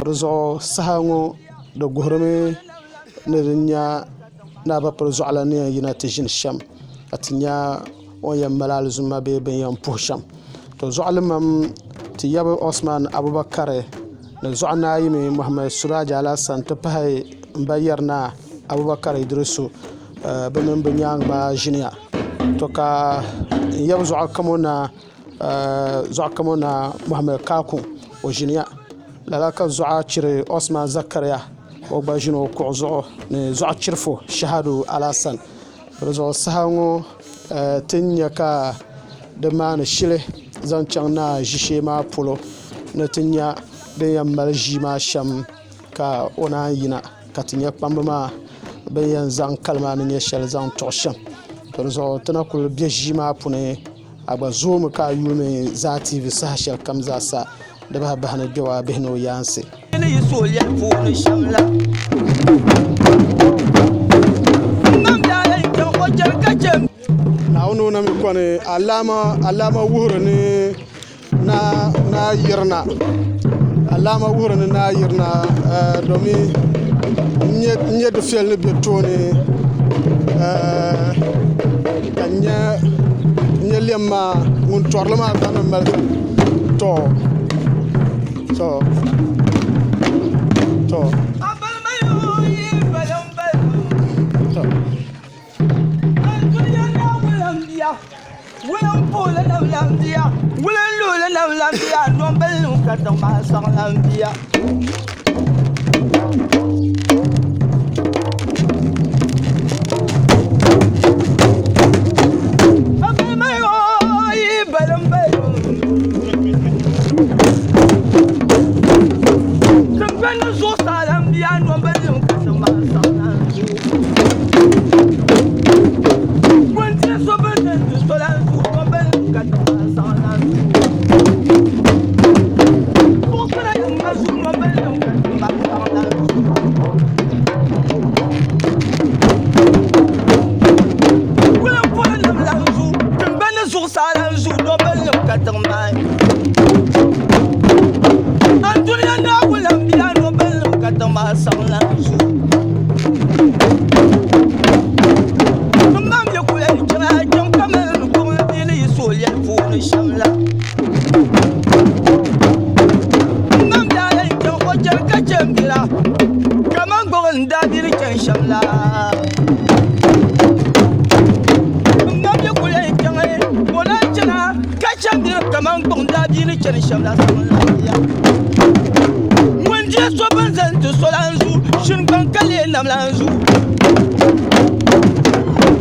Di zuɣu saha ŋɔ di guhurimi ni di nya ni a ba pili zuɣulan ni yɛn yina ti ʒini shɛm ka ti nya o ni yɛn mali alizumma bee bini yɛn puhi shɛm to zuɣulimam ti yabi osman abubakari ni zuɣunaayimi mohamɛd suraaj alasan n ti pahi n ba yɛri naa abubakari idirisu bi mini bi nyaangi maa ʒiniya to ka n yabi zuɣu kamo naa mohamɛd kaakum o ʒiniya lala ka zuɣa chiri osman zakariya o gba ʒini o kuɣu zuɣu ni zuɣu chirifo shahadu alasan di zuɣu saha ŋɔ ti ni nya ka di maani shili zaŋ chaŋ naa ʒishee maa polo ni ti nya din yɛn mali ʒii maa shɛm ka o naan yina ka ti nya kpamba maa bɛ ni yɛn zaŋ kali maa ni nyɛ shɛli zaŋ tuɣi shɛm to di zuɣu ti na kuli be ʒii maa puuni a gba zoomi ka a yuuni Zaa TV saha shɛli kam zaa sa di bahi bahi ni Gbewaa bihi ni o yaansi. Ni yi suhu lɛli puuni shɛm la. M ma daa yɛn chaŋ o chani ka chɛ m. Naawuni o na mi kɔni alaama alaama wuhiri ni naa yirina alaama wuhiri ni naa yirina domin n nyɛ dufɛli ni bɛ tooni ka n nyɛ lɛm maa ŋun tɔrili maa gba ni mali to to to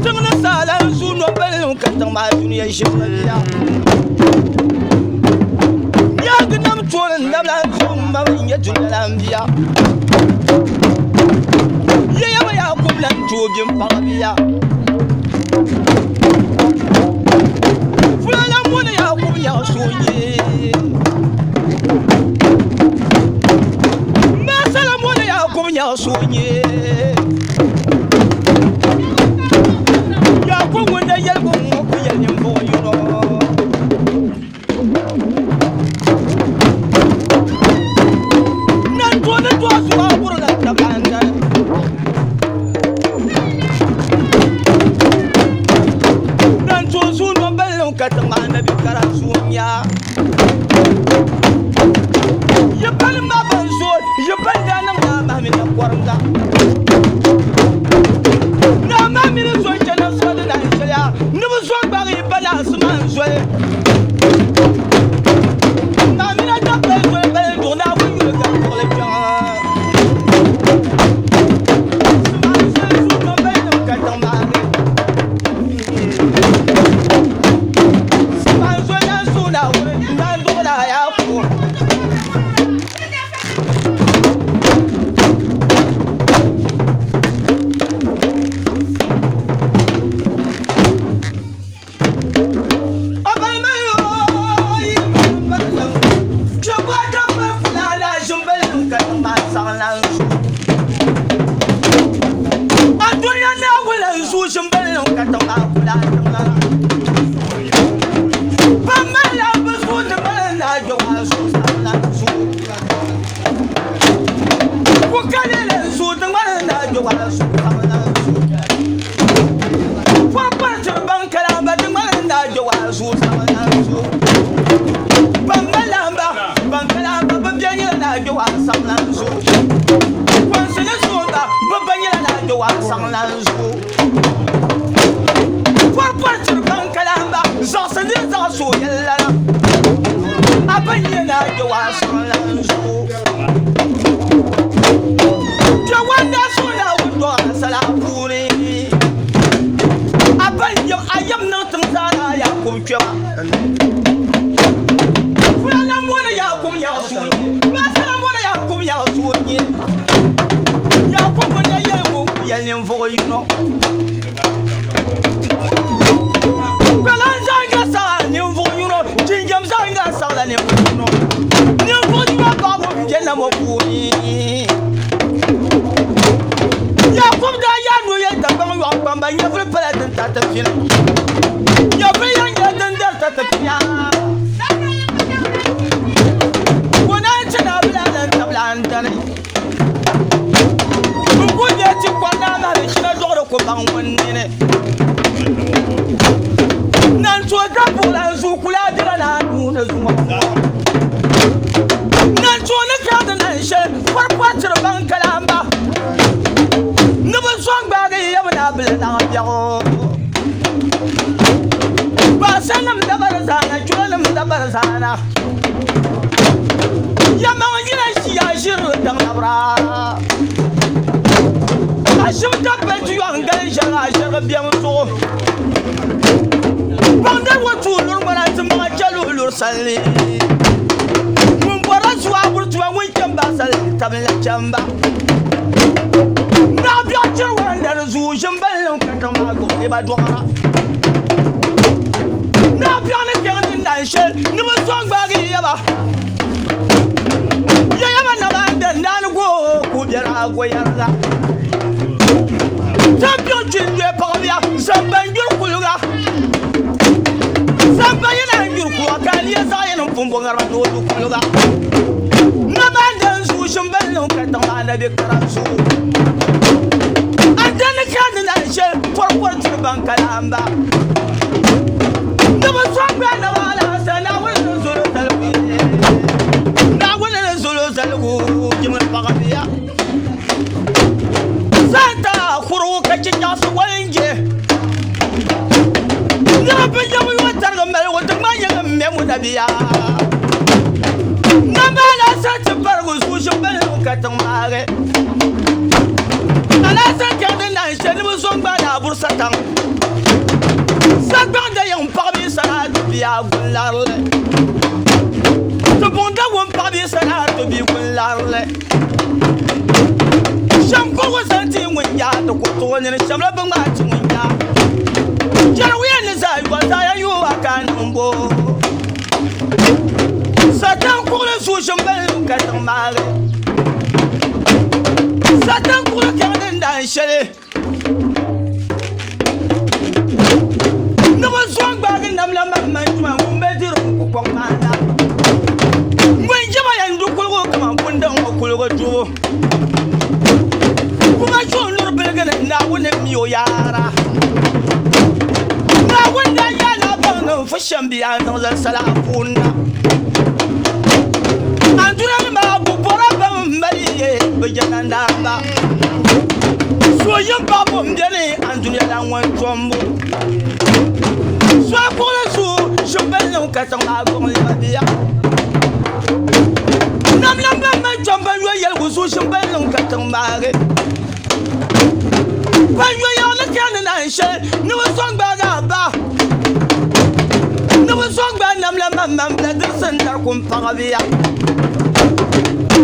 Tiŋ ni saa lan zu nɔbalilim ka tiŋ maa dunia ʒibigi bia. Nyaagi nam tooni nam lan zu m ma bi nyɛ dunia lan bia. Yɛyaba Yakubu lan tooi bɛ m-paɣ bia. Fula lan bɔni Yakubu nyaɣ so n-nyɛ. Maasa lan bɔni Yakubu nyaɣ so n-nyɛ. Yakubu ŋun na yɛligu ŋɔ ku yɛli ninvuɣ yino. Nantooni tooi zuɣu a wurila taba n-dali. Nantooi zuɣu nɔmbalilim ka tiŋ maa na be kara zuɣu n-nya. Yi bani ma ban zooi, yi bani daa niŋ naa mahimi na kɔringa. Naa maa mini zo chana soli na n-chɛya ni bɛ zo gbaagi yi ba naa Asiman zoli. Naa mini a dabbali zoli bali n-duɣi Naawuni yuli ka duɣili kpiɔŋ. Asiman zoli zuɣu nɔmbalinim ka tiŋ maa ni. Asiman zoli lan suhi Naawuni n-daa duɣila Yaakubu. Pɔripɔritiri ban ka laamba di ŋmani n daa jɛwa zuɣu saɣim zuɣu. Ban mali laamba ban ka laamba bɛ bɛ nyɛla naa jɛwa saɣim zuɣu. Kɔnsi ni zoomba bɛ ba nyɛla naa jɛwa saɣim zuɣu. Pɔripɔritiri ban ka laamba zaɣisi ni zaɣ so yɛlilana a ba nyɛ naa jɛwa saɣim zuɣu. Jɛwa daa suhi Naawuni dɔɣi asala puuni. A ba yɛm a yɛm niŋ tiŋ zaa naa Yaakubu kpɛma. Fula lan bɔni Yaakubu nyaɣ suunye. Maasa lan bɔni Yaakubu nyaɣ suunye. Yaakubu ŋun daa yɛli ŋun ku yɛli ninvuɣ yino. Kpalan zaŋga saɣa ninvuɣ yino, jinjam zaŋga saɣila ninvuɣ yino. Ninvuɣ yino baɣibu m-be namo puuni. Yaakubu daa yaa ni o yɛli Dagbaŋ yɔɣu kpamba nyɛvili pala din tariti pina. Nyɛvili yɛn nyɛla din dari ti pina. Ka o naan chɛ ni a bi lahi lan tabili a n dani. N ku deei ti kɔri naa maa ni china dɔɣiri ku baŋ ŋun nini. Nan tooi dabuɣila n zuɣu kuli a bela naa nuu ni zuŋɔ. Nan tooi ni kariti nan shɛli pɔripɔritiri ban ka laamba ni bɛ zo n-gbaagi yɛbu naa bila naɣ biɛɣu. Baɣisanim dabari zaana, chulanim dabari zaana. Yɛlimaŋ yila ʒiya ʒiri daŋ labira. Ashim dabba ti yɔŋ gali ʒɛri a ʒɛrigi biɛŋ zuɣu. Baŋdari ŋɔ tuui luri ŋmana ti maŋa chɛ luhi luri sanli. Ŋun bɔrila zuɣu a guri tuma ŋun chɛ m-ba sali tabili chɛmba. Naɣ biɛɣu chiri wandari zuɣu ʒimbalinim ka tiŋ maa gbubi ba dɔɣira. Naɣ biɛɣu ni kpɛŋ ni nan shɛli ni bɛ zo n-gbaagi yaba. Yɛyaba naba n-dari naani gooi ku biɛri a goyariga. Tampiŋ kpinduya paɣibiya zamba n-yuri kuliga. Zamba yi lahi yuri kuliga ka a leei zaɣ yini m-pun bo ŋarima ni o lu kuliga. Naba n-dari zuɣu ʒimbalinim ka tiŋ maa na be kara zuɣu. Andani ka ni lahi shɛli kɔrikɔri tiri ban ka laamba. Ni bi sɔŋ gba naba alaasa Naawuni ni zolo zaligu Naawuni ni zolo zaligu jimli paɣabiya. Zanta kurigu ka chi nyaɣisi walinje. Niriba bi yɛbu yo tarigi maligu ti ŋma yɛli m mɛmu nabiya. Naba alaasa ti barigu zuɣu ʒimbaligu ka tiŋ maagi. Alaasa kɛŋ di nahin shɛli ni bi zo n-gbaai ni a buri sataŋ. Sagbaŋ da yiŋ paɣ bee sanaa ti bia gunlarili. Ti buŋ da wum paɣ bee sanaa ti bia gunlarili. Shɛm kuɣu zaŋ ti ŋun yaa ti ku tooi nini shɛmla bi ŋmaai ti ŋun yaa. Jɛriwuya ni zaa yɔli zaa ya yoo a ka niŋ bo. Satan kuɣuli zuɣu ʒim bali ka tiŋ maagi. Satan kuɣuli kɛŋ din daan shɛli. Ni bi zuɣu gbaagi namla man tuma ŋun bɛ diri n ku kɔŋ maa na. Ŋun jɛma yɛn du kuligu kaman kundiŋ ŋɔ kuligu dubu. Kuma zuɣu luri biligi ni Naawuni ni mi o yaara. Naawuni daa yaa ni a baŋ ni n fu shɛm bee a niŋ zali sala a puuni na. Andunia maa bu bɔra ban mali bɛ je nandaamba. Suhuyim paɣibu m-beni andunia la ŋɔ n-chombu. Suhi kuɣili zuɣu ʒimbali niŋ ka tiŋ maa gbuɣim lima bia. Namlam ban mali kpɛm ban yo yɛligu zuɣu ʒimbali niŋ ka tiŋ maagi. Ban yo yaɣi ni kɛri ni naan shɛli ni bɛ sɔŋ gbaagi a ba. Ni bɛ sɔŋ gbaai namla maŋmaŋ bila dirisi n-dari kum paɣa bia.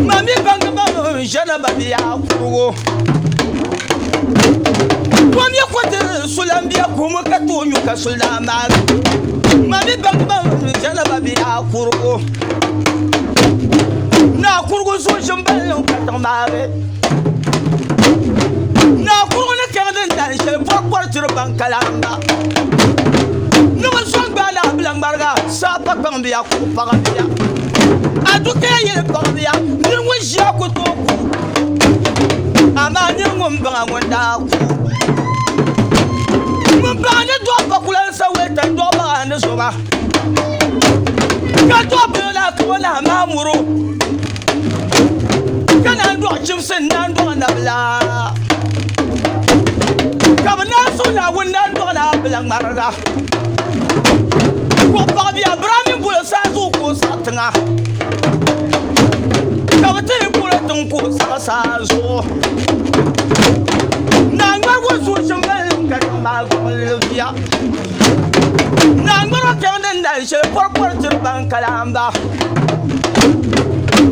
Ma mi baŋdi ba mi ʒɛna ba bia kurugu. Kom yi ku ti sulan bia kuhimi ka tooi nyu ka suli daa maagi. Ma mi baŋdi ba mi ʒɛna ba bia kurugu. Naa kurugu zuɣu ʒimbali niŋ ka tiŋ maagi. Naa kurugu ni kɛŋ din dan shɛli bɔri bɔri tiri ban kalamba. Ni bi zɔŋ gbaai naa bila ŋmariga saa pa kpaŋ bia kuɣu paɣa bia. A du kaya yɛli paɣa bia niri ŋun ʒiya ku tooi ku amaa niri ŋun baŋa ŋun daa ku. Ŋun baŋa ni dɔɣi pakula n-sa wɛta dɔɣi baŋa ni zoba ka dɔɣi bilo naa ka o naa maa muru ka naan dɔɣi chimsi n-naan dɔɣi nabila ka bɛ naan suhi Naawuni naan dɔɣi naa bila ŋmariga. Kuɣ paɣ bia Biramin bolo saa zuɣu ka o saɣi tiŋa, ka bɛ ti yi bolo tiŋ ka o saɣi saa zuɣu. Naa ŋmarigu zuɣu ʒimbali ka tiŋ maa gbuɣinli bia. Naa ŋmarigu kpɛŋ din dali shɛli pɔripɔri tiri ban kalaamba.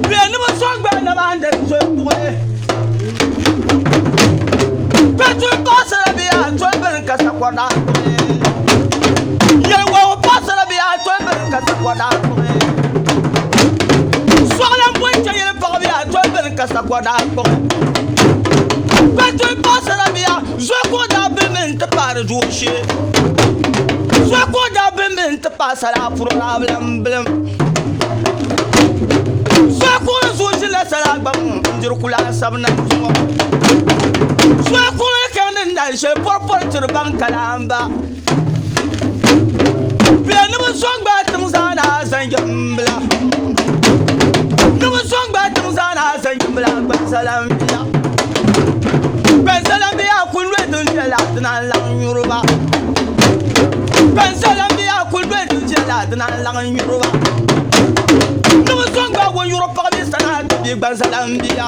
Bɛ ni bi sɔŋ gbaai naba n-diri zoli kuɣili. Bɛ tuli paɣisara bɛ yaa toli bini ka sakɔri daa kpuɣi. Yɛliwɔgu paɣisara bɛ yaa toli bini ka sakɔri daa kpuɣi. Sɔɣila m-boli chɛ yili paɣa bɛ yaa toli bini ka sakɔri daa kpuɣi. Bɛ tuli paɣisara bɛ yaa zoli kuɣu daa bilimi nti paai di dooshee. Zoli kuɣu daa bilimi nti paai salaa puri daa bilim bilim. Zoli kuɣu zuɣu ʒinila salaa gbaŋ n-diri kulaa sabina zuɣu. Zoli kuɣu ni kɛŋ din dali shɛli pɔripɔri tiri ban kalaamba. Bɛ ni bi sɔŋ gbaai tiŋ zaa naa zanjimbila. Ni bi sɔŋ gbaai tiŋ zaa naa zanjimbila gbansalambiya. Gbansalambiya kuli doli din viɛla dina n-laɣim nyuri ba. Gbansalambiya kuli doli din viɛla dina n-laɣim nyuri ba. Ni bi sɔŋ gbaai wun yuri paɣa bee sanaa ti bia gbansalambiya.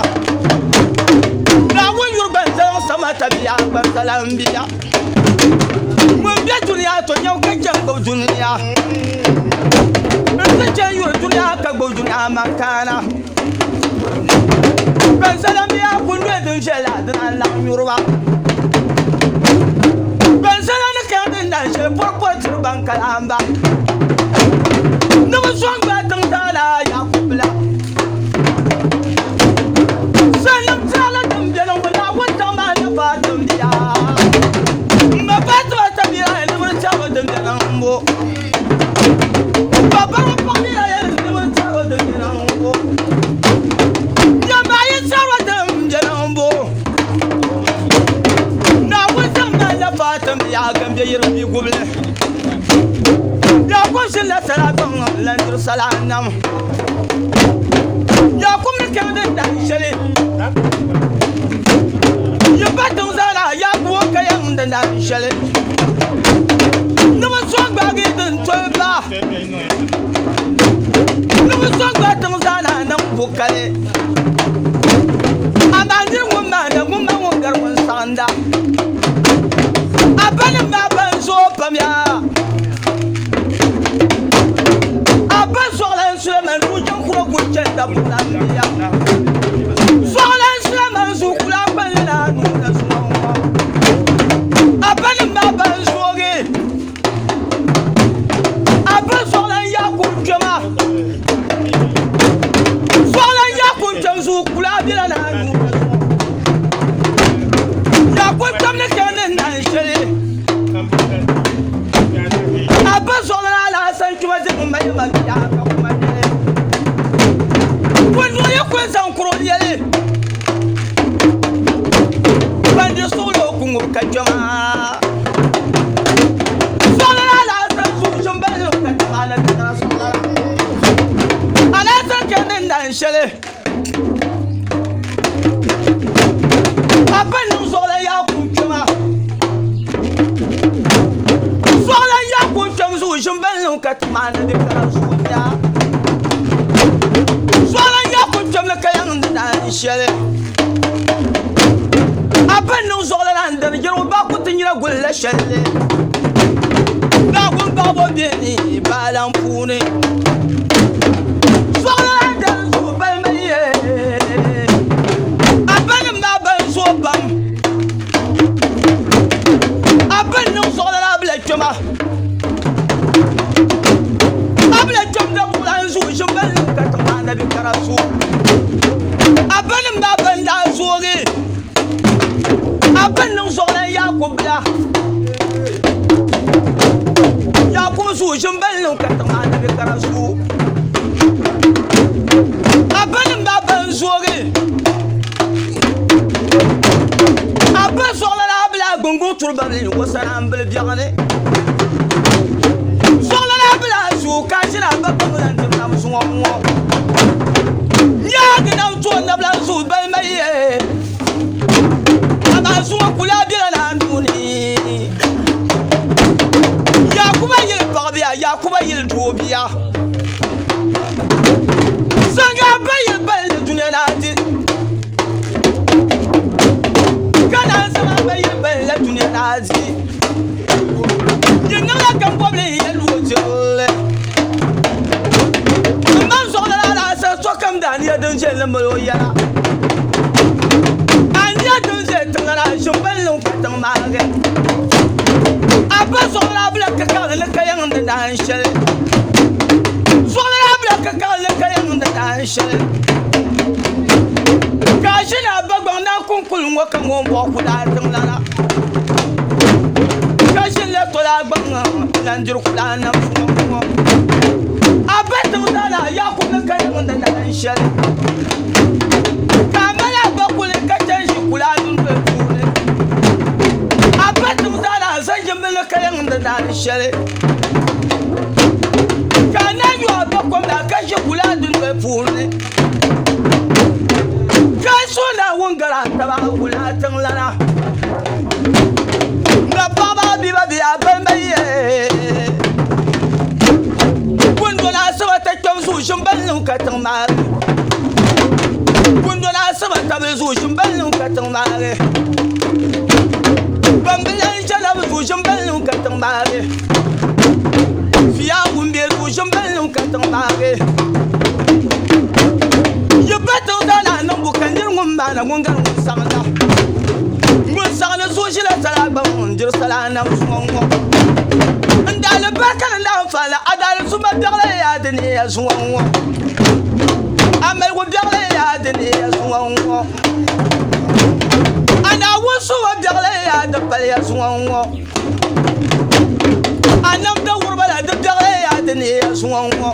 Naawuni yuri gbansalam sama tabiya gbansalambiya. Ŋun be dunia to nyɛbu ka chɛ n-gbubi dunia. N ti chɛ n-yuri dunia ka gbubi dunia mankaana. Gbansalambiya kul doli din viɛla dina n-laɣim nyuri ba. Gbansala ni kani din dan shɛli pɔripɔri tiri ban kalaamba. Ni bi sɔŋ gbaai tiŋ zaa Yakubu la. Salim tɛɣili din beni ŋɔ Naawuni tiŋ maa ni Fatim bia. M ba Fatima tabia ni tɛɣili din beni m-bo. M ba Bari paɣ bia ni tɛɣili din beni m-bo. Nyama yi tɛɣili din beni m-bo. Naawuni tiŋ maa ni Fatim bia ka m be yiri bia gubili. Yakubu ʒinila sala gbaŋ n-lan diri sala nam. Yakubu ni kɛŋ din dahin shɛli yi ba tiŋ zaa na Yakubu ka yɛm din dahin shɛli ni bi sɔŋ gbaagi din toli ba ni bi sɔŋ gbaai tiŋ zaa na niŋ bukali amaa niri ŋun maanda ŋun ma ŋun gari ŋun saɣinda a banim maa ban zooi pam yaa. kpɛm dabuɣulan bia. Zuɣulan Sulaiman zuɣu kul a kpali la a nuu ni zuŋɔ ŋɔ. A banim maa ban zoogi. A ba zuɣulan Yaakubu kpɛma. Zuɣulan Yaakubu kpɛm zuɣu kul a bela la a nuu ni zuŋɔ. Yaakubu kpɛm ni kpɛm ni nan shɛli. A ba zuɣulan Alhassan kpɛma ʒe ŋun mali ma bia ka kuma yɛli. Kunduɣu yi kuli zaŋ kuri o yɛli. Ban di suɣili o ku ŋubi ka kpɛma. Zuɣulan Alhassan zuɣu ʒim balli ka kpɛma na ti tara suɣulana. Alhassan kpɛm ni nan shɛli. A ba niŋ zuɣulan Yaakubu kpɛma. Zuɣulan Yaakubu kpɛm zuɣu ʒim balli ka ti maani di kara zuɣu nya. Zuɣulan Yaakubu kpɛm ni ka yaŋ ni daan shɛli. A ba niŋ zuɣulan Andani jɛrigu ba ku ti nyina guli la shɛli. Naawuni baɣibu be ni baalan puuni. Zuɣulan Andani zuɣu balima ye. A banim maa ban zooi pam. A ba niŋ zuɣulan Abila kpɛma. Abila kpɛm dabuɣulan zuɣu ʒim ban niŋ ka tiŋ maa na bi kara zuɣu. A banim maa ban daa zoogi. A ba niŋ zuɣulan Yaakubu bila. Yaakubu zuɣu ʒim ban niŋ ka tiŋ maa na bi kara zuɣu. A banim maa ban zoogi. A ba zuɣulan Abila Gunguŋ turi babili o sani ambili biɛɣu ni. Zuɣulan Abila zuɣu ka a ʒini a ba gbaŋ lan diri nam zuŋɔ ŋɔ. Nyaagi nam tooi nabila zuɣu balima ye. Amaa zuŋɔ kuli a bela naa nuu ni. Yakuba yili paɣa bia, Yakuba yili doo bia. Zaŋ a ba yili balli dunia ni a di. Ka naan zaŋ a ba yili balli dunia ni a di. Di niŋla gambɔbili yɛli o jirili. M ma zuɣulana alaasira sokam daa niya din viɛli ni mali o yɛla. A niya din viɛli tiŋa na ʒim balli n-kpa tiŋ maagi. A ba zuɣulana bila kakaɣili ni ka yaŋ di naan shɛli. Zuɣulana bila kakaɣili ni ka yaŋ di naan shɛli. Ka a ʒini a ba gbaŋ naa kuŋkuli ŋɔ ka ŋɔ m-bɔɣi ku daa tiŋlana. Ka ʒini la tɔla a gbaŋ lan diri ku daa nam suŋɔ ŋɔ. A ba tiŋ zaa na Yaakubu ni ka yaŋ di naan shɛli. Ka a mali a ba kuli ka chani ʒi kulaa dundoli puuni. A ba tiŋ zaa na zanjimbil ni ka yaŋ di naan shɛli. Ka a naan yo a ba kom la ka ʒi kulaa dundoli puuni. Ka a suhu Naawuni gari a taba kulaa tiŋlana. Nga paɣaba a biba bihi a balima ye. Kundona asiba ta kpɛbu zuɣu ʒim bali niŋ ka tiŋ maari. Kundona asiba tabili zuɣu ʒim bali niŋ ka tiŋ maari. Bambilan jɛlabi zuɣu ʒim bali niŋ ka tiŋ maari. Fiya wumbe zuɣu ʒim bali niŋ ka tiŋ maari. Yi ba tiŋ zaa naa niŋbu ka nir ŋun maana ŋun gari ŋun saɣinda. Ŋun saɣindi zuɣu ʒila sala gba ŋun diri sala nam zuŋɔ ŋɔ. N daali barika ni naanfaani a daali suma biɛɣili yaa di neeya zuŋɔ ŋɔ. A maligu biɛɣili yaa di neeya zuŋɔ ŋɔ. A Naawuni suhu biɛɣili yaa di paliya zuŋɔ ŋɔ. A namda wuriba la di biɛɣili yaa di neeya zuŋɔ ŋɔ.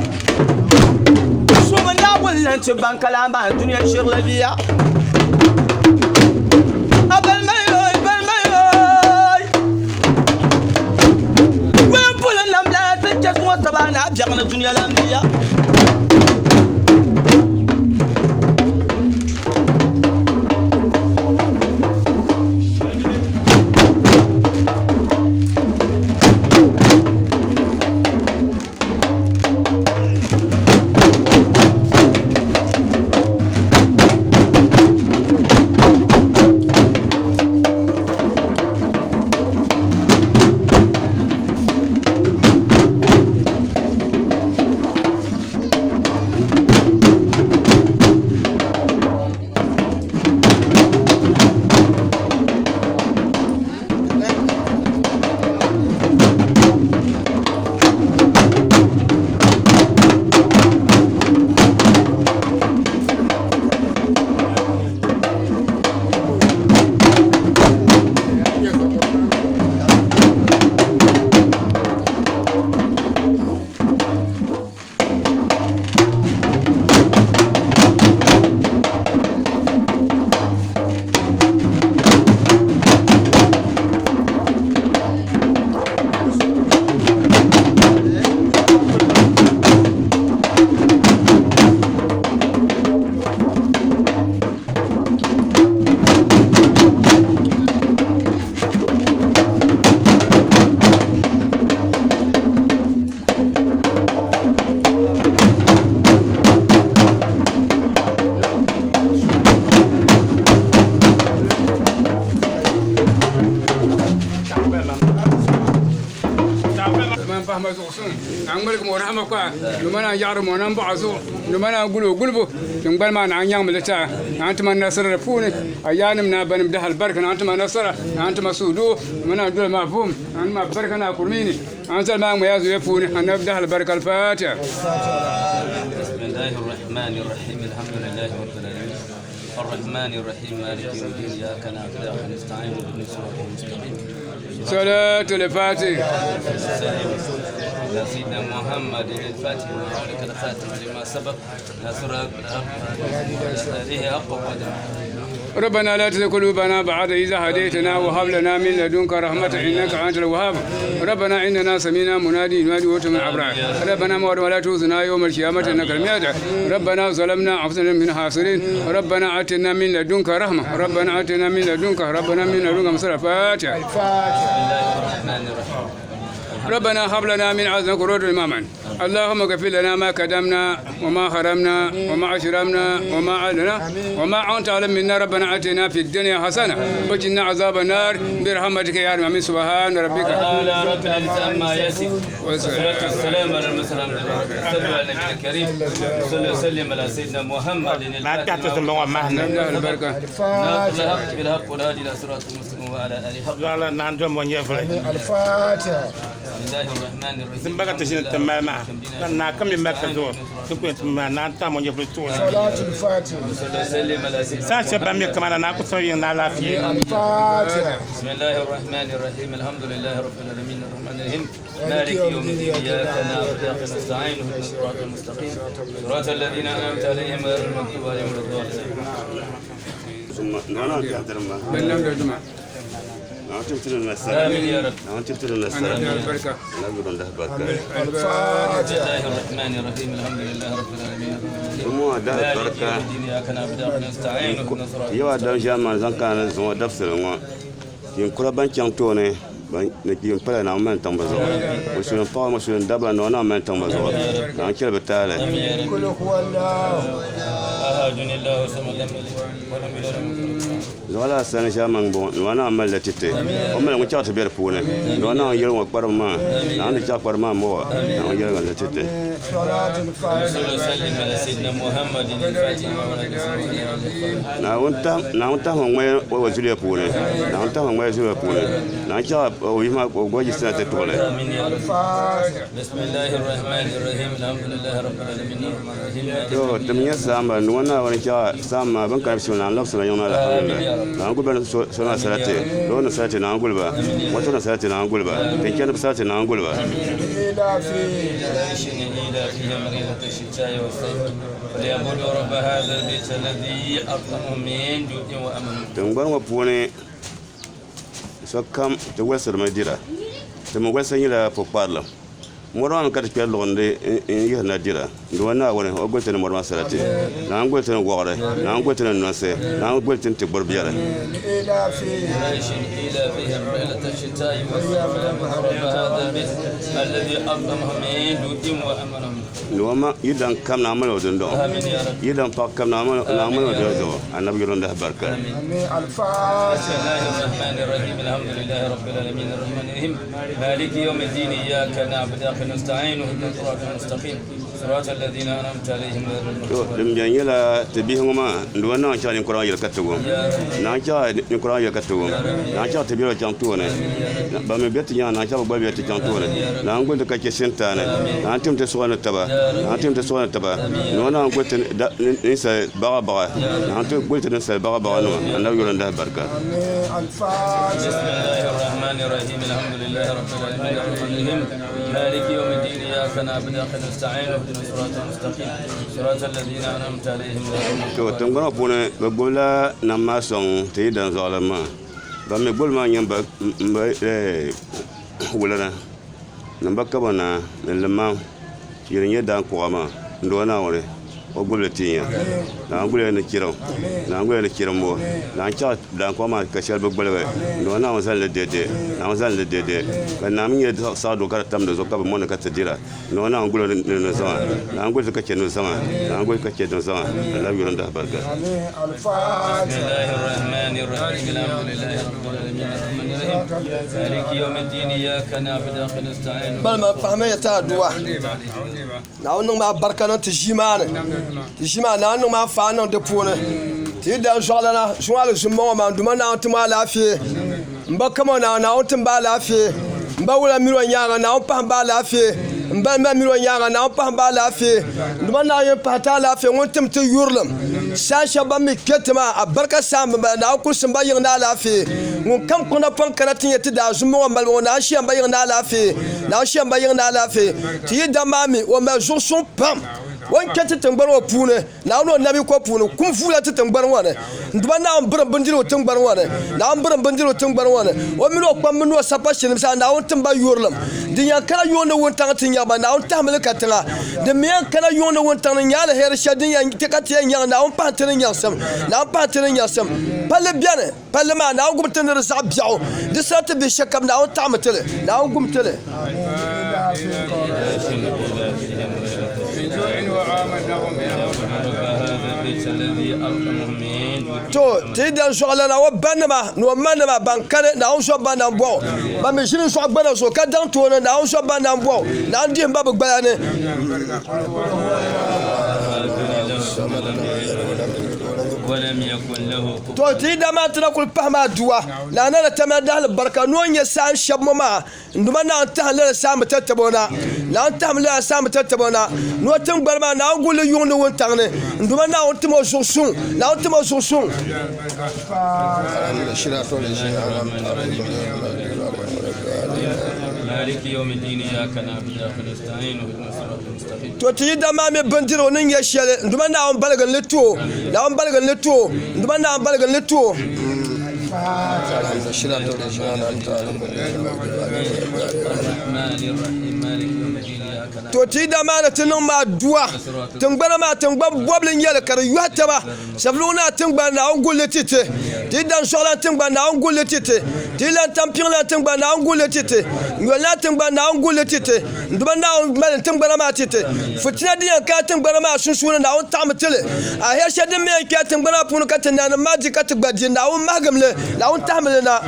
Sumi Naawuni lan ti ban ka lahi maa dunia shirili bia. A balmayoy, balmayoy. Wulimpuli namda ti chɛ zuŋɔ taba ni a biɛɣuni dunia lan bia. ŋmaligi o rahama kpaa nima na yaɣari mo na baɣa zuɣu nima na guli o gulibu tingbani maa na nyaŋmi li taa na ti ma nasara di puuni a yaanima ni a banim dahi alibarika na ti ma nasara na ti ma suhudoo nima na doli ma vuhim na ti ma barika na kurimiini an zali maa ŋmaya zuya puuni anabi dahi alibarika alfatiha. بسم الله الرحمن الرحيم الحمد لله رب العالمين الرحمن الرحيم مالك يوم الدين اياك نعبد واياك نستعين اهدنا الصراط المستقيم صلاة الفاتح يا سيدنا محمد الفاتح وعليك الخاتم لما سبق ناصر الحق وعلى حق قدر ربنا لا تزغ قلوبنا بعد إذ هديتنا وهب لنا من لدنك رحمة إنك أنت الوهاب ربنا إننا سمينا منادي ينادي من أبرار ربنا ما ولا تؤذنا يوم القيامة إنك الميعاد ربنا ظلمنا أنفسنا من خاسرين ربنا آتنا من لدنك رحمة ربنا آتنا من لدنك ربنا من لدنك مسرة فاتحة بسم الله الرحمن الرحيم ربنا هب لنا من عزمك قرة إماما اللهم اغفر لنا ما قدمنا وما حرمنا وما أشرمنا وما علنا وما أنت أعلم منا ربنا آتنا في الدنيا حسنة وقنا عذاب النار برحمتك يا رب العالمين سبحان ربك تعالى رب العزة عما يصفون والصلاة والسلام على المرسلين صلوا على النبي الكريم صلى وسلم على سيدنا محمد ما تحت ثم مهنا نبدأ البركة ناصر الحق بالحق والهادي إلى صراط المستقيم وعلى آله حق لا لا نانجو mo nyefle الفاتحة بسم الله الرحمن الرحيم zimbaga ti ʒini tiŋ mali maa ka naa kam mi mali ka zuɣu ti ku yɛn ti maa naa ta mo nyɛvuli tuuni صلاة الفاتحة صلى وسلم على سيدنا saa shɛba ban mi kamana naa ku sɔŋ yiŋ na alaafee الفاتحة بسم الله الرحمن الرحيم الحمد لله رب العالمين الرحمن الرحيم مالك يوم الدين اياك نعبد واياك نستعين اهدنا الصراط المستقيم صراط الذين انعمت عليهم غير المغضوب عليهم ولا الضالين نعم تحترم بلنا الجمعة نعم تبتل المسألة امين يا رب نعم تبتل المسألة نبدأ البركة نعم ده بركة بسم الله الرحمن الرحيم الحمد لله رب العالمين ثم ده مالك يوم بركة الدين اياك نعبد واياك نستعين اهدنا الصراط yawa dan ʒɛman zaŋ kana zuŋɔ dabisili ŋɔ kinkura ban chaŋ tooni ni kiin pala na mali tiŋ bi zuɣu musulin paɣa musulin dabba ni o na mali tiŋ bi zuɣu na n chɛli bi taali قل هو الله احد الله صمد لم يلد ولم يولد ولم يكن له كفوا zuɣu laa sani ʒɛman bɔŋɔ ni o na mali la titi o mali ŋun chaŋ ti bɛ di puuni ni o na yɛli ŋɔ kparim maa na ni chaɣ kparim maa mɔwa na n yɛli la titi صلاة الفاتحة صلى وسلم على سيدنا محمد الفاتح وعلى naawuni tahi ŋmaya o zuliya puuni naawuni tahi ŋmaya zuliya puuni na n chaɣ o yihi maa o gba sina ti tuɣili امين يا رب بسم الله الرحمن الرحيم الحمد لله رب العالمين الرحمن الرحيم مالك to tim nyɛ saamba ni ŋɔ naawuni chaɣ saamba bin kana bisimila na n labisila yiŋ maa alhamdulillah na n guli ba so na salati loo ni salati na n guli ba moto ni salati na n guli ba tinkɛni bi salati na n guli ba إلى في قريش إيلافهم رحلة الشتاء والصيف فليعبدوا رب هذا البيت الذي أطعمهم من جوع وأمنهم tingbani ŋɔ puuni sokam ti walisirimi dira ti mi walisi nyɛla pukparilim mɔri maa mi ka ti kpɛri luɣundi n yihirina dira duma naawuni o guli ti ni mɔri maa salati naa n guli ti ni wɔɣiri naa n guli ti ni nonsi naa n guli ti ni tigburi biɛri إلى في قريش إيلافهم رحلة الشتاء والصيف فليعبدوا رب هذا البيت الذي أطعمهم من جوع وأمنهم duma yi dan kam naa mali o dundɔŋ آمين يا رب yi dan paɣa kam naa mali o dundɔŋ anabi yɛlɔn dahi barika آمين الفاتحة بسم الله الرحمن الرحيم الحمد لله رب العالمين الرحمن الرحيم مالك يوم الدين إياك نعبد وإياك نستعين اهدنا الصراط المستقيم صراط الذين أنعمت عليهم غير to المغضوب din biɛni nyɛla ti bihi ŋɔ maa n duma naa chaɣ ninkura yɛli ka tigo naa chaɣ ninkura yɛli ka tigo naa chaɣ ti biɛla chaŋ tooni ban mi bɛ ti nyaanga naa chaɣ bi gba bɛ ti chaŋ tooni naa n guli ti ka chɛ shintaani naa n tim ti suɣa ni taba naa n tim ti suɣa ni taba noo naa n guli ti ninsal baɣa baɣa naa n ti guli ti ninsal baɣa baɣa nima anabi yɛli n dahi barika آمين الفاتحة بسم الله الرحمن الرحيم الحمد لله رب العالمين الرحمن الرحيم مالك يوم الدين إياك نعبد وإياك نستعين اهدنا الصراط المستقيم صراط الذين أنعمت عليهم غير to المغضوب tingbani ŋɔ puuni bi gbubila nam maa sɔŋ ti yi dan zuɣulan maa ban mi gbuli maa nyɛ n ba wulana ni ba kabo naa ni limam yiri nyɛ daan kuɣa maa n doo naawuni O gbubili ti ya. Naawuni guli ya ni chirim. Naawuni guli ya ni chirimbu. Naawuni chaɣ daankɔŋ maa ka shɛli bi gbuligi. N-duuma Naawuni zali li dɛdɛ. Naawuni zali li dɛdɛ. Ka naa mi nyɛ saɣiduɣu ka di tam di zuɣu ka bi mɔni ka ti dira. N-duuma Naawuni guli o ni ni zaŋa. Naawuni guli ti ka chɛ ni zaŋa. Naawuni guli ka chɛ ni zaŋa. Lala yuri n-dahi barika. Balima pahimi ya ti aduwa. Naawuni niŋmi alibarika niŋ ti ʒii maa ni ti ʒii maa Naawuni niŋmi anfaani niŋ di puuni ti yi dan zuɣulana zuŋɔ alizumma ŋɔ maa n Duuma Naawuni tim alaafee n ba kama naa Naawuni tim ba alaafee n ba wula mini o nyaaŋa Naawuni pahim ba alaafee n ba ma mini o nyaaŋa Naawuni pahim ba alaafee n Duuma Naawuni yɛn pahi ti alaafee ŋun tim ti yurilim saan shɛba ban mi kpe ti maa alibarika saan bɛ bala Naawuni kulisim ba yiŋ ni alaafee ŋun kam kpuɣi napɔŋ kana ti nyɛ ti daa zumma ŋɔ malibu ŋɔ Naawuni shɛm ba yiŋ ni alaafee Naawuni shɛm ba yiŋ ni alaafee Ti yi dam maa mi, o mali zuɣu suŋ pam. O ni kpe ti tiŋgbani ŋɔ puuni, Naawuni o nabi ko puuni, kum vuula ti tiŋgbani ŋɔ ni. N Duuma Naawuni birim bindirigu tiŋgbani ŋɔ ni. Naawuni birim bindirigu tiŋgbani ŋɔ ni. O mini o kpamba ni o sapashinnim zaa, Naawuni tim ba yurilim. Din yɛn kana yuŋ ni wuntaŋ ti nyaɣi ba, Naawuni tahimi li katiŋa. Din mi yɛn kana yuŋ ni wuntaŋ ni nya aliheri shɛli din yɛn ti ka ti yɛn nyaŋ, Naawuni pahi ti ni nyaɣisim. Naawuni pahi ti ni nyaɣisim. Palli beni. Palli maa, Naawuni gum ti ni di zaɣ biɛɣu, di sarati bihi shɛli kam, Naawuni taɣimi ti li. Naawuni gum ti li. To, ti yi dan zuɣulana o banima ni o manima ban kani, Naawuni zo ba nambɔɣu. Ban mi ʒini zuɣu gbana zuɣu ka daŋ tooni, Naawuni zo ba nambɔɣu. Naawuni dihim ba bɛ gbaya ni. To ti yi daa maa ti na kuli pahi maa duwa ni a na di tamya dahali barika ni o ni nyɛ saam shɛba ŋɔ maa n Duuma Naawuni tahim lala saamba tatabo na Naawuni tahim lala saamba tatabo na ni o tiŋgbani maa Naawuni guli li yuŋ ni wuntaŋ ni n Duuma Naawuni tim o zuɣu suŋ Naawuni tim o zuɣu suŋ. To ti yi daa maa mi bindirigu ni nyɛ shɛli n Duuma Naawuni baligi n li ti o Naawuni baligi n li ti o n Duuma Naawuni baligi n li ti o. To ti yi daa maa ni ti niŋ maa dua tiŋgbana maa tiŋgbani bɔbili n nyɛli ka di yɔhi taba Savelugu Naa tiŋgbani Naawuni guli li ti ti ti yi dan Sɔɣulan tiŋgbani Naawuni guli li ti ti ti yi lan Tampiŋlan tiŋgbani Naawuni guli li ti ti Nyoli Naa tiŋgbani Naawuni guli li ti ti N Duuma Naawuni mali n tiŋgbana maa ti ti. Fitina din yɛn kana tiŋgbana maa sunsuuni, Naawuni taɣimi ti li. Ahɛri shɛli din mi yɛn kpɛla tiŋgbana maa puuni ka ti nanim maa di ka ti gba di, Naawuni mahigim li, Naawuni tahimi li na.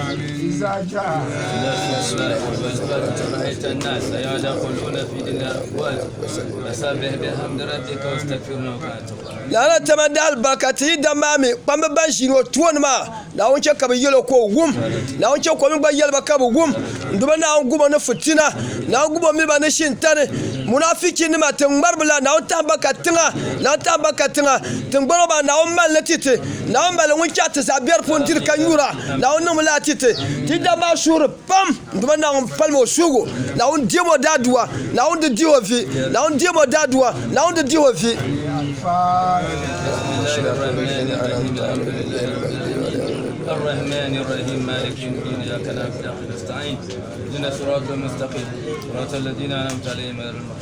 Lala tama daalibarika ti yi dam maa mi kpamba ban ʒini o tooni maa, Naawuni chɛ ka bɛ yɛl o ka o wum. Naawuni chɛ ka o mi gba yɛli ba ka bɛ wum. N Duuma Naawuni gum o ni fitina. Naawuni gum o mini ba ni shintani. Munaafichinima tiŋŋmariba la, Naawuni tahi ba ka tiŋa. Naawuni tahi ba ka tiŋa. Tiŋgbani ŋɔ maa, Naawuni mali li ti ti. Naawuni mali ŋun chaɣ ti zaɣ biɛri puuni diri ka nyura. Naawuni niŋmi lala ti ti. Ti daba maa suhuri pam. N Duuma Naawuni palim o suhigu. Naawuni deem o daadua. Naawuni di dihi o vi. Naawuni deem o daadua. Naawuni di dihi o vi.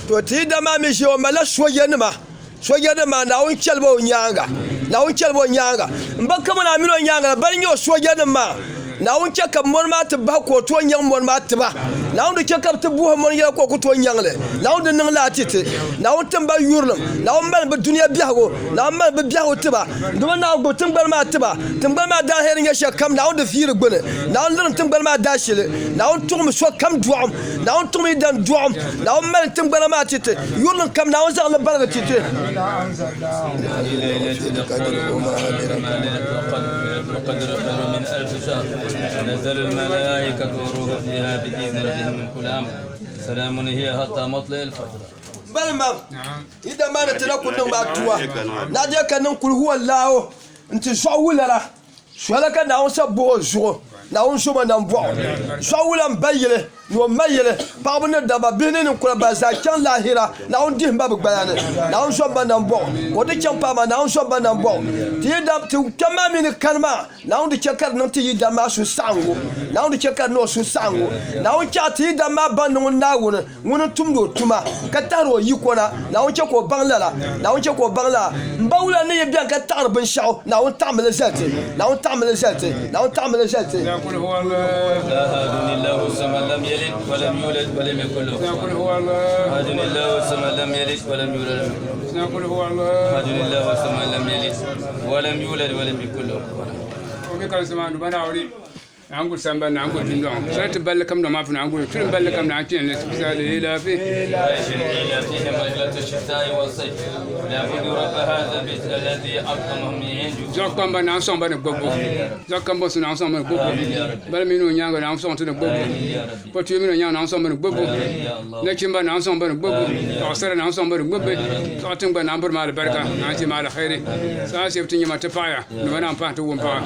To ti da maa mi ʒe o malila soojanima. Soojanima maa Naawuni chɛli ba o nyaaŋa. Naawuni chɛli ba o nyaaŋa. M ba kamani a mini o nyaaŋa la bana n-nyɛ o soojanima maa. Naawuni chɛ ka mɔri maa ti bahi ka o tooi nyaŋ mɔri maa ti ba. Naawuni di chɛ ka bɛ ti buhi mɔri yɛla ka o ku tooi nyaŋ li. Naawuni di niŋ lala ti ti. Naawuni tim ba yurilim. Naawuni mali bɛ dunia biɛhigu. Naawuni mali bɛ biɛhigu ti ba. Dama Naawuni gbubi tiŋgbani maa ti ba. Tiŋgbani maa daliheri nyɛ shɛli kam Naawuni di viiri gbuni. Naawuni lirim tiŋgbani maa daashili. Naawuni tuɣimi sokam dɔɣim. Naawuni tuɣimi yi dan dɔɣim. Naawuni mali tiŋgbana maa ti ti. Yurilim kam Naawuni zaŋ li baligi ti ti. Balima, yi dan maa ni ti na kuli niŋ maa tuwa, naɣ ka niŋ kuli huwallaahu nti zuɣu wulana. Soli ka Naawuni sa buɣi o zuɣu, Naawuni zo ma nambɔɣu. Zuɣu wula m-ba yili. Ni o mali yɛli, Paɣaba ni dabba, bihi ni ninkura ban zaa chaŋ laahira, Naawuni dihim ba bɛ gbaya ni, Naawuni zom ba nambɔɣu, ka o di chaŋ paai maa, Naawuni zom ba nambɔɣu. Ti yi dam, ti kpɛm maa mi ni kani maa, Naawuni di chɛ ka di niŋ ti yidana maa suhusaɣiŋgu, Naawuni di chɛ ka di niŋ o suhusaɣiŋgu. Naawuni chɛ ti yidana maa baŋ ni ŋun Naawuni ŋuni n-tumdi o tuma, ka tahiri o yiko na, Naawuni chɛ ka o baŋ lala, Naawuni chɛ ka o baŋ lala. M ba wula ni yi beni ka taɣiri binshɛɣu, Naawuni taɣimi li zali ti, Naawuni taɣimi li zali ti, Naawuni taɣimi li zali ti. Naawuni guli sambani, Naawuni guli dundɔŋ, soli ti balli kam dɔŋ maa puuni, Naawuni guli tulim balli kam Naawuni kpɛn li sali lafi. Zuɣu kpamba Naawuni sɔŋ ba ni gbubbu, zuɣu kambɔnsi Naawuni sɔŋ ba ni gbubbu, bali mini o nyaaŋa Naawuni sɔŋ ti ni gbubbu, kpatuya mini o nyaaŋa Naawuni sɔŋ ba ni gbubbu, nachimba Naawuni sɔŋ ba ni gbubbu, paɣasara Naawuni sɔŋ ba ni gbubbi, zuɣu tiŋgbani Naawuni biri ma alibarika, Naawuni ti ma aliheri, saha shɛli ti nya ma ti paɣiya, ni ma naan pahi ti wum paɣa.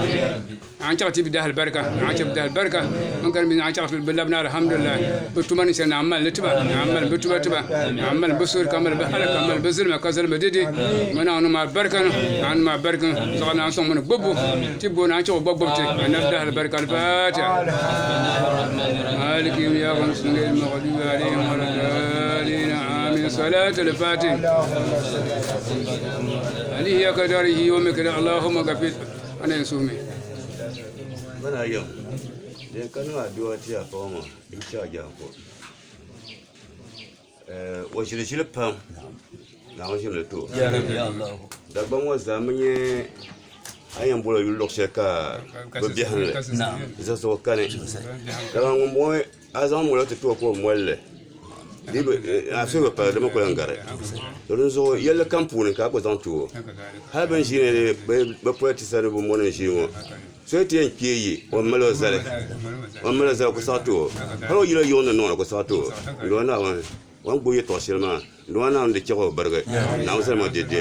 An chaɣ ti bi dahi alibarika, an chɛ bi dahi alibarika, n kani mi an chaɣ ti bi labina alhamdulillah, bi tuma ni shɛli ni an mali li tiba, ni an mali bi tuba tiba, ni an mali bi suhuri ka mali bi hali ka mali bi zilima ka zilima dede, mi ni an niŋ ma alibarika ni, ni an niŋ ma alibarika ni, zaɣ ni an sɔŋ mi ni gbubbu, ti bo ni an chaɣ o gba gbubi ti, anabi dahi alibarika al-fatiha. Maliki yawmi iyyaka nasta'in ghayril maghdubi alayhim waladdallin amin salatul fatih. Alihi ya kadarihi wa mikdar Allahumma ghafir Ana yɛn suhimi. Bana yɛm din ka niŋ aduwa ti a paɣa maa n chɛ a jaanku o ʒili ʒili pam Naawuni ʒimi li ti o Dagbaŋ ŋɔ zaa mi nyɛ a ni yɛn boli o yuli luɣu shɛli ka bi biɛhim li zuɣusigu kani dama ŋunbɔŋɔ A zaŋ molo ti ti o ka o moli li a suhu bi paligi di mi ku lahi gari to dinzuɣu yɛlli kam puuni ka a ku zaŋ ti o hali bin ʒiini bi politisa ni bi moni n ʒii ŋɔ so yi ti yɛn kpee yi o mali o zali o mali o zali ku saɣi ti o hali o yila yiŋ ni niŋ ku saɣi ti o n doli Naawuni o ni gbubi yɛltɔɣa shɛli maa n doli Naawuni di chɛ ka o birigi Naawuni salima dɛdɛ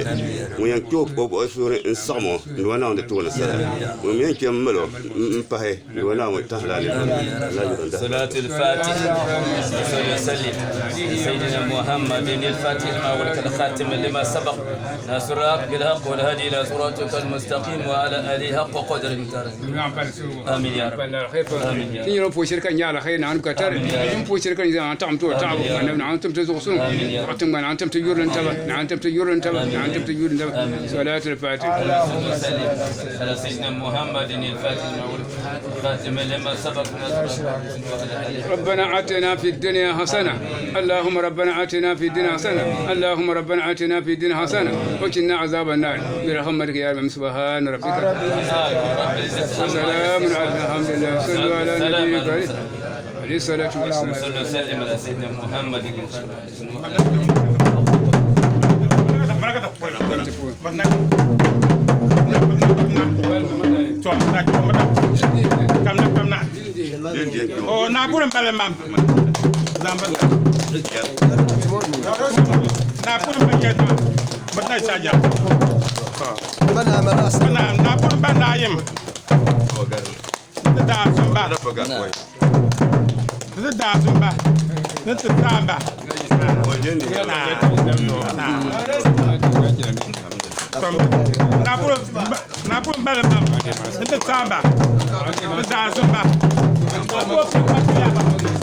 ŋun yɛn kpɛ o suhuri n saɣam o n doli Naawuni di ti o ni sala ŋun mi yɛn kpɛ n mali o n pahi n doli Naawuni tahila ni صلاة الفاتح صلى وسلم سيدنا محمد الفاتح لما ولك الخاتم لما سبق ناصر الحق بالحق والهادي الى صراطك المستقيم وعلى اله حق قدر المقدار آمين يا رب. آمين يا رب. Tin yɛrɛ po shiri ka nyɛ alkhairi na ka tare in po shiri ka nyɛ an taɣam to taɣabu annabi na an tum ti zuɣusun tiŋgbani an tum ti yurilim taba na an tum ti yurilim taba na an tum ti yurilim taba salatul fatih اللهم صل على سيدنا محمد الفاتح لما ولك الخاتم لما سبق ناصر الحق وعلى اله ربنا آتنا في الدنيا حسنة اللهم ربنا آتنا في الدنيا حسنة اللهم ربنا آتنا في الدنيا حسنة وقنا عذاب النار برحمتك يا رب سبحان ربك وسلام على الحمد لله صلوا على النبي الكريم عليه الصلاة والسلام صلى وسلم على سيدنا محمد الفاتح O na pur n bala mam na pur n ba chɛ bi na saja na na pur n ba na yim ti daa zumba ti daa zumba ni ti taamba na pur na pur n bala mam ni ti taamba ti daa zumba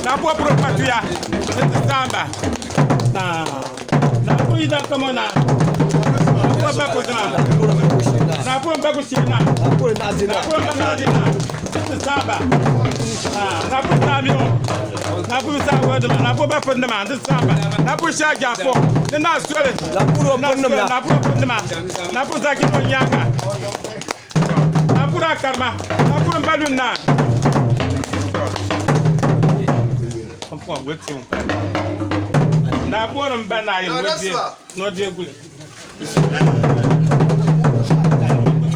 na pur pur patuya ni ti taamba na na pur yi da kamo na na pur ba ko na na pur ba ko si na na pur ba na di na ti taamba na pur taami o na pur sa wo de na pur ba pur ma ti taamba na pur sha ja fo ni na sole Na pur o na pur nim la. na pur pur ma na pur sa ki mo nyaka na pur akarma na pur mbalu na na pur mba na yi no die no die gule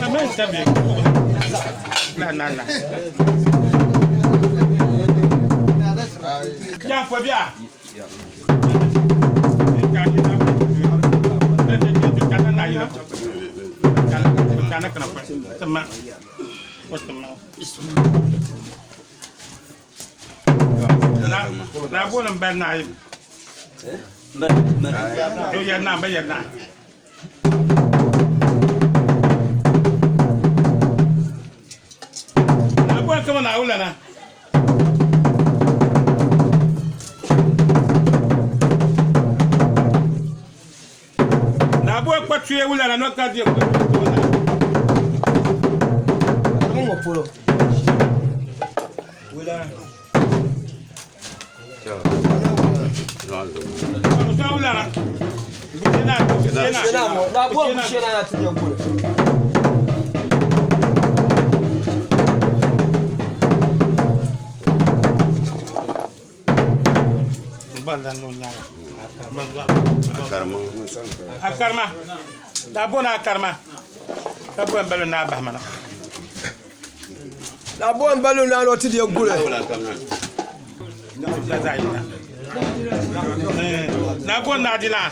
Amen tabi na na na ya fo bia Naa booni n bali naa yo yɛri naa n ba yɛri naa. Naa booni kama naa wulana. Naa booni kpa tuya wulana no ka di kpa tuya na. Ŋɔ polo. Kusa wulana. Kusa na. Shena mo, na bo shena na ti yɛn guli. Bala no nyaga. Karima. A karima. Naa booni a karima. Ka booni balo naa bahimana. Na bo n balo na no ti yɛn guli. Naa booni naa di naa.